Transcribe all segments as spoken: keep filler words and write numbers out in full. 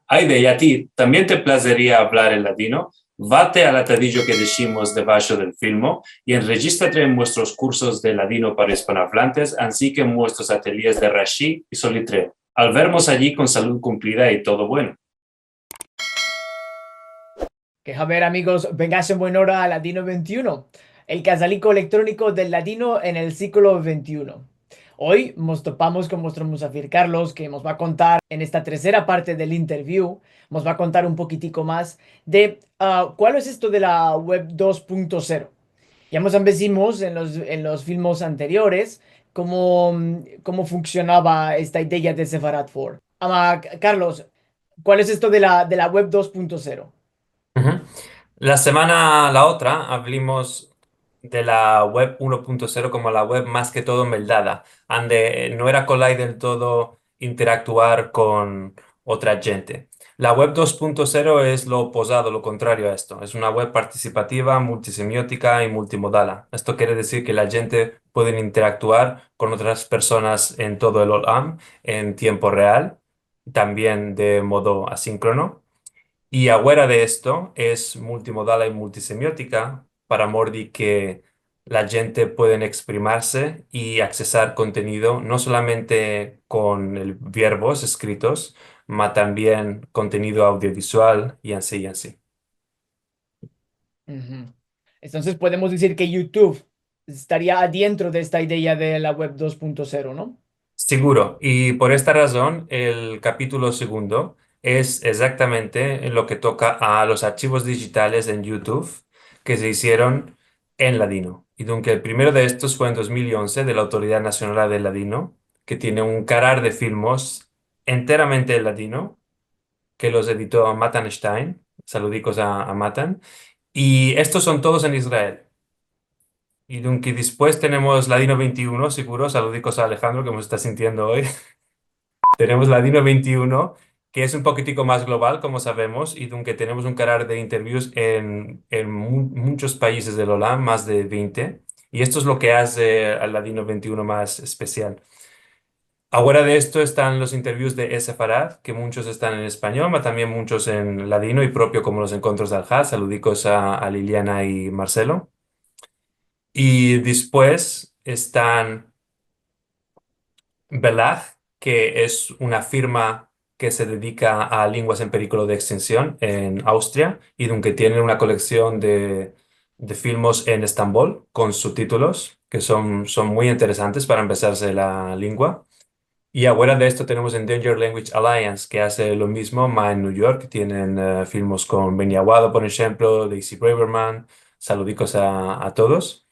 Ayde, i a ti, tambien te plazeria avlar el ladino? Vate al atadijo ke deshimos debasho del filmo i enrejistrate en muestros kursos de ladino para ispanoavlantes, ansi ke en muestros atelyes de Rashi i Solitreo. Al vermos ayi kon salud kumplida i todo bueno. Ke haber, amigos, vengash en buen ora a Ladino ventiuno, el kazaliko elektroniko del ladino en el siglo ventiuno. Oy mos topamos kon muestro musafir Carlos, ke mos va a kontar en esta tersera parte del interview, mos va a kontar un pokitiko mas de, ah, kualo es esto de la web dos punto zero. Ya mos ambezimos en los, en los filmos anteriores komo, komo funksionava esta ideya de Sefarad Four. Ama, Carlos, kualo es esto de la, de la web dos punto zero? Uhu. La semana, la otra, avlimos de la web uno punto zero komo la web mas ke todo meldada, ande no era kolay del todo interaktuar kon otra djente. La web dos punto zero es lo opozado, lo kontrario a esto. Es una web partisipativa, multisemiotika i multimodala. Esto kere dizir ke la djente pueden interaktuar kon otras personas en todo el olam en tiempo real, tambien de modo asinkrono. I afuera de esto, es multimodala i multisemiotika, para mor de ke la djente pueden eksprimarse i aksesar kontenido, no solamente kon el verbos eskritos, ma tambien kontenido audiovizual i ansi, i ansi. Uhu. Entonses, podemos dizir ke YouTube estaria adientro de esta ideya de la web dos punto zero, no? Siguro. I por esta razon, el kapitulo segundo es egzaktamente lo ke toka a los archivos dijitales en YouTube ke se izieron en ladino. I dunke el primero de estos fue en dos mil i onze de la Autoridad Nasional del Ladino, ke tiene un karar de filmos enteramente en ladino, ke los edito Matan Stein. Saludikos a, a Matan. I estos son todos en Israel. I dunke despues tenemos Ladino ventiuno, siguro, saludikos a Alejandro, ke mos esta sintiendo oy. Tenemos Ladino ventiuno, ke es un pokitiko mas global, komo savemos, i dunke tenemos un karar de interviews en, en mu-, munchos paizes del olam, mas de vente, i esto es lo ke aze al Ladino ventiuno mas espesial. Afuera de esto estan los interviews de eSefarad, ke munchos estan en espanyol, ma tambien munchos en ladino i propio komo los enkontros de Alhad. Saludikos a, a Liliana i Marcelo. I despues estan Belaj, ke es una firma ke se dedika a lenguas en perikolo de ekstinsion en Austria, i dunke tienen una koleksion de, de filmos en Estambol kon subtitulos, ke son, son muy interesantes para ambezarse la lengua. I afuera de esto tenemos Endangered Language Alliance, ke aze lo mizmo, ma en New York, tienen, eh, filmos kon Benny Aguado, por enshemplo, Daisy Braverman, saludikos a, a todos.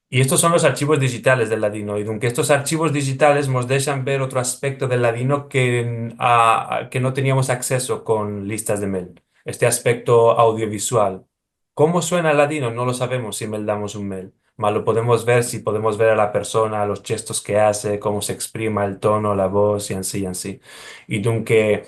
I estos son los archivos dijitales del ladino, i dunke estos archivos dijitales mos deshan ver otro aspekto del ladino ke, a, ke no teniamos akseso kon listas de mail. Este aspekto audiovizual. Komo suena el ladino? No lo savemos si meldamos un mail. Ma lo podemos ver si podemos ver a la persona, los djestos ke aze, komo se eksprime, el tono, la voz, i ansi, i ansi. I dunke,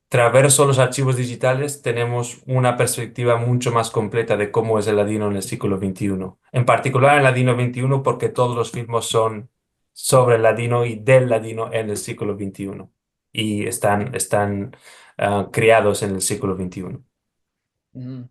traverso los archivos dijitales, tenemos una perspektiva muncho mas kompleta de komo es el ladino en el siglo ventiuno. En partikular en Ladino ventiuno, porke todos los filmos son sovre el ladino i del ladino en el siglo ventiuno. I estan, estan, ah, kreados en el siglo ventiuno. Uhu.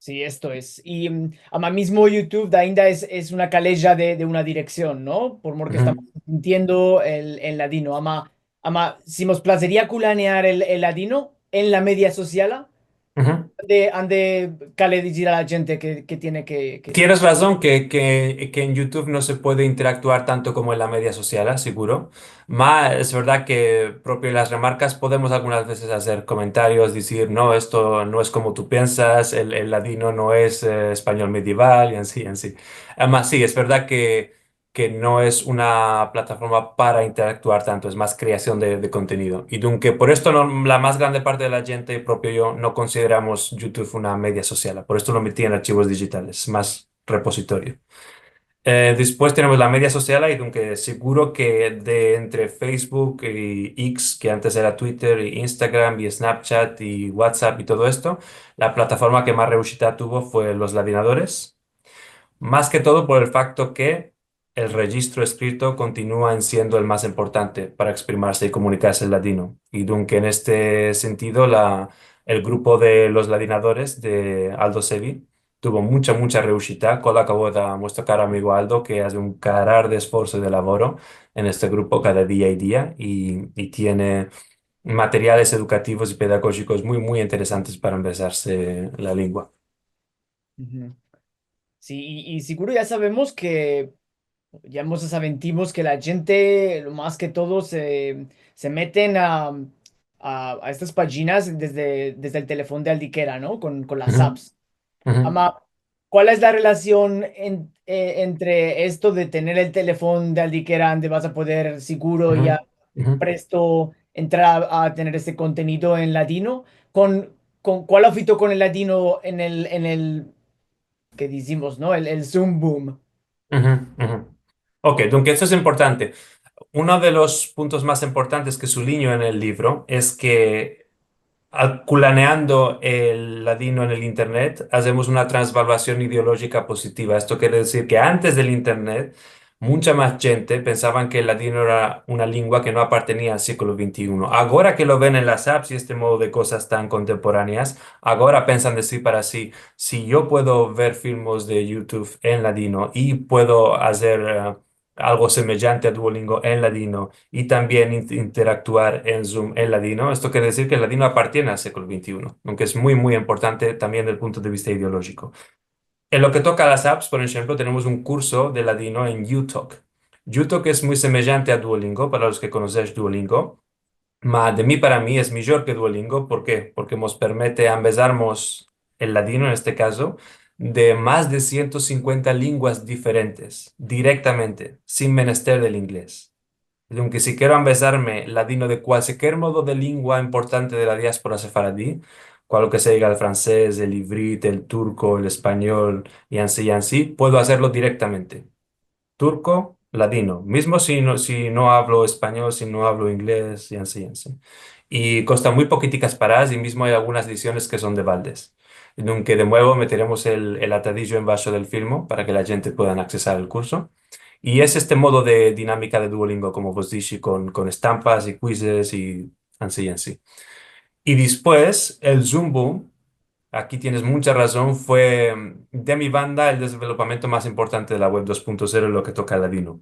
Si, esto es. I, mm, ama mizmo YouTube ainda es, es una kaleja de, de una direksion, no? Por mor ke estamos sintiendo el, el ladino. Ama, ama, si mos plazeria kulanear el, el ladino en la media sosiala, ande, ande kale dizir a la djente ke, ke tiene ke, ke... Tienes razon ke, ke, ke en YouTube no se puede interaktuar tanto komo en la media sosiala, siguro. Ma, es verdad ke propio en las remarkas podemos algunas vezes azer komentarios, dizir, "No, esto no es komo tu piensas, el, el ladino no es, eh, espanyol medieval", i ansi, i ansi. Ama, si, es verdad ke, ke no es una plataforma para interaktuar tanto, es mas kreasion de, de kontenido. I dunke, por esto no, la mas grande parte de la djente, propio yo, no konsideramos YouTube una media sosiala. Por esto lo meti en archivos dijitales, mas repositorio. Eh, despues tenemos la media sosiala, i dunke siguro ke de entre Facebook i X, ke antes era Twitter, i Instagram, i Snapchat, i WhatsApp, i todo esto, la plataforma ke mas reushita tuvo fue Los Ladinadores. Mas ke todo por el fakto ke el rejistro eskrito kontinua en siendo el mas importante para eksprimarse i komunikarse en ladino. I dunke, en este sentido, la, el grupo de los ladinadores de Aldo Sevi tuvo muncha, muncha reushita. Kol akavod a muestro karo amigo Aldo, ke aze un karar de esforso i de lavoro en este grupo kada dia i dia, i, i tiene materiales edukativos i pedagojikos muy, muy interesantes para ambezarse la lengua. Uhu. Si, i, i siguro ya savemos ke, ya mos aventimos ke la djente, lo mas ke todo, se, se meten a, a, a estas pajinas desde, desde el telefon de aldikera, no? Kon, kon las, uhu, aps. Uhu. Ama, kual es la relasion en, e, entre esto de tener el telefon de aldikera, ande vas a poder siguro, uhu, ya, uhu, presto entrar a, a tener este kontenido en ladino, kon, kon, kual afito kon el ladino en el, en el, ke dizimos, no? El, el Zoom boom. Uhu, uhu. Ok, dunke, esto es importante. Uno de los puntos mas importantes ke sulinyo en el livro es ke, al-, kulaneando el ladino en el internet, azemos una transvaluasion ideolojika pozitiva. Esto kere dizir ke antes del internet, muncha mas djente pensavan ke el ladino era una lengua ke no apartenia al siglo vente i uno. Agora ke lo ven en las aps i este modo de kozas tan kontemporaneas, agora pensan dizir para si, si yo puedo ver filmos de YouTube en ladino i puedo azer, e, algo semejante a Duolingo en ladino i tambien in-, interaktuar en Zoom en ladino, esto kere dizir ke el ladino apartiene al siglo vente i uno, aunke es muy, muy importante tambien del punto de vista ideolojiko. En lo ke toka a las aps, por enshemplo, tenemos un kurso de ladino en Utalk. Utalk es muy semejante a Duolingo, para los ke konosesh Duolingo, ma de mi para mi es mijor ke Duolingo. Por ke? Porke mos permete ambezarmos el ladino, en este kazo, de mas de siento sinkuenta lenguas diferentes, direktamente, sin menester del inglez. Dunke, si kero ambezarme ladino de kualker modo de lengua importante de la diaspora sefaradi, kual ke sea el fransez, el ivrit, el turko, el espanyol, i ansi, i ansi, puedo azerlo direktamente. Turko, ladino. Mizmo si no, si no avlo espanyol, si no avlo inglez, i ansi, i ansi. I kosta muy pokitikas paras, i mizmo ay algunas edisiones ke son de baldes. Dunke, de muevo, meteremos el, el atadijo embasho del filmo para ke la djente puedan aksesar al kurso. I es este modo de dinamika de Duolingo, komo vos dishi, kon, kon estampas i quizzes i ansi, i ansi. I despues, el Zoom Boom, aki tienes muncha razon, fue, mm, de mi banda, el desvelopamiento mas importante de la web dos punto zero en lo ke toka al ladino.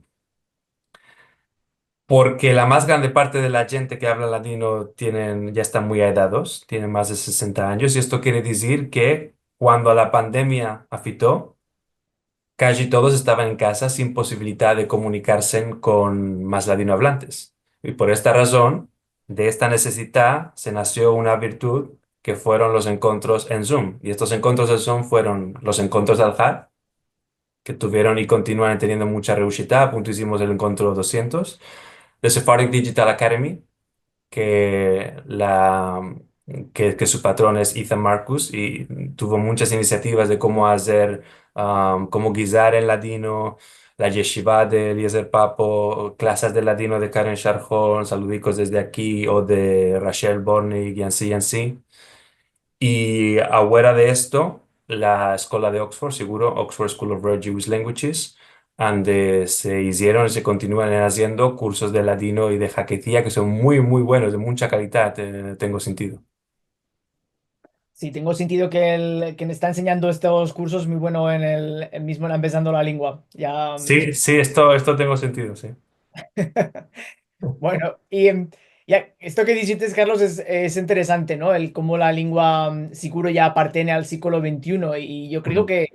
Porke la mas grande parte de la djente ke avla ladino tienen, ya estan muy aedados, tienen mas de sesenta anyos, i esto kere dizir ke kuando la pandemia afito, kaji todos estavan en kaza sin posibilidad de komunikarse kon mas ladinoavlantes. I por esta razon, de esta nesesidat, se nasio una virtud ke fueron los enkontros en Zoom. I estos enkontros en Zoom fueron los enkontros de Alhad, ke tuvieron i kontinuan teniendo muncha reushita, a punto izimos el enkontro dosientos, de Sephardic Digital Academy, ke la, ke, ke su patron es Ethan Marcus, i tuvo munchas inisiativas de komo azer, am, komo gizar en ladino, la yeshiva de Eliezer Papo, klasas de ladino de Karen Sharhon, saludikos desde aki, o de Rachel Bortnick, i ansi, i ansi. I afuera de esto, la eskola de Oxford, siguro, Oxford School of Rare Jewish Languages, ande se izieron i se kontinuan aziendo kursos de ladino i de haketia ke son muy, muy buenos, de muncha kalidad, eh, tengo sentido. Si, tengo sentido ke el, ke me esta ensenyando estos kursos muy bueno en el, el mizmo empesando la lengua. Ya, si, si, esto, esto tengo sentido, si. Bueno, i, em, ya, esto ke dishites, Carlos, es, es interesante, no? El komo la lengua, mm, siguro ya apartiene al siglo vente i uno, i yo kreo ke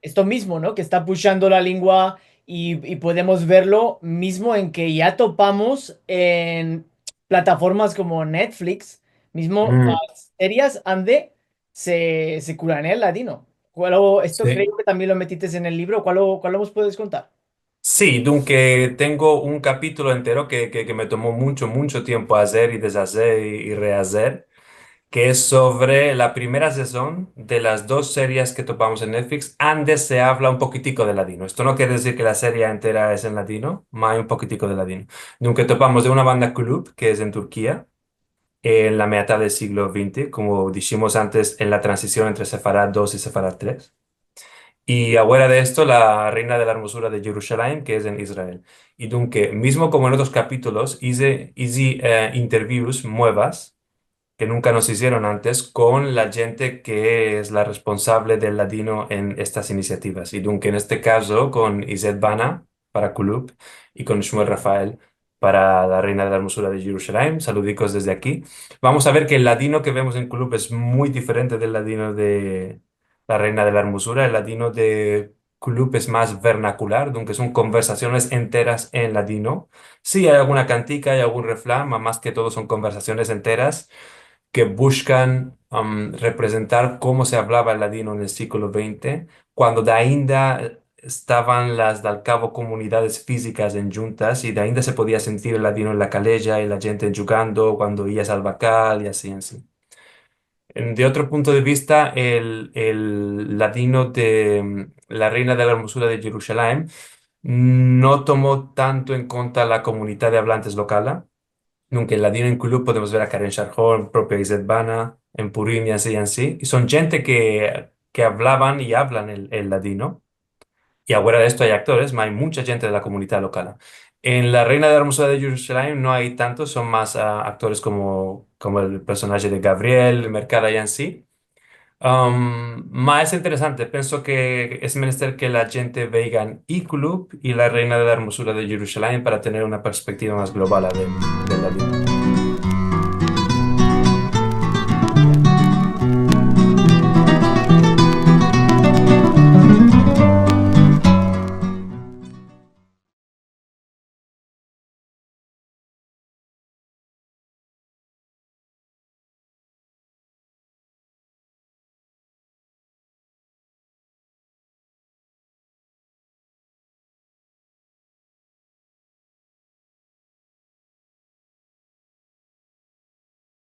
esto mizmo, no? Ke esta pushando la lengua i, i podemos verlo mizmo en ke ya topamos en plataformas komo Netflix, mizmo, mm, ah, serias ande se, se kulanea el ladino. Kualo, esto kreo ke tambien lo metites en el livro. Kualo, kualo mos puedes kontar? Si, dunke tengo un kapitulo entero ke, ke, ke me tomo muncho, muncho tiempo azer i dezazer i, i reazer, ke es sovre la primera sezon de las dos serias ke topamos en Netflix, ande se avla un pokitiko de ladino. Esto no kere dizir ke la seria entera es en ladino, ma ay un pokitiko de ladino. Dunke topamos de una banda Kulüp, ke es en Turkia, en la meatad del siglo vente, komo dishimos antes, en la transision entre Sefarad dos i Sefarad tres. I afuera de esto, la Reina de la Ermozura de Yerushalayim, ke es en Israel. I dunke, mizmo komo en otros kapitulos, ize, ize, eh, interviews muevas, ke nunka no se izieron antes, kon la djente ke es la responsavle del ladino en estas inisiativas. I dunke, en este kazo, kon Izet Bana, para Kulub, i kon Shmuel Rafael, para la Reina de la Ermozura de Yerushalayim. Saludikos desde aki. Vamos a ver ke el ladino ke vemos en Kulub es muy diferente del ladino de la Reina de la Ermozura. El ladino de Kulub es mas vernakular, dunke son konversasiones enteras en ladino. Si, ay alguna kantika, ay algun refran, ma mas ke todo son konversasiones enteras ke bushkan, am, reprezentar komo se avlava el ladino en el siglo vente, kuando de ainda estavan las, al kavo, komunidades fizikas endjuntas, i de ainda se podia sentir el ladino en la kaleja, i la djente djugando, kuando iyas al bakal, i ansi, ansi. En, de otro punto de vista, el, el ladino de, mm, la Reina de la Ermozura de Yerushalayim no tomo tanto en konta la komunidad de avlantes lokala, dunke el ladino en Kulub podemos ver a Karen Sharhon, propia Izet Bana, en Purim, i ansi, i ansi. I son djente ke, ke avlavan i avlan el, el ladino. I afuera de esto ay aktores, ma ay muncha djente de la komunidad lokala. En la Reina de la Ermozura de Yerushalayim no ay tantos, son mas, ah, aktores komo, komo el personaje de Gabriel, Merkada i ansi. Am, ma es interesante, penso ke es menester ke la djente veygan i Kulub i la Reina de la Ermozura de Yerushalayim para tener una perspetiva mas global del, del ladino.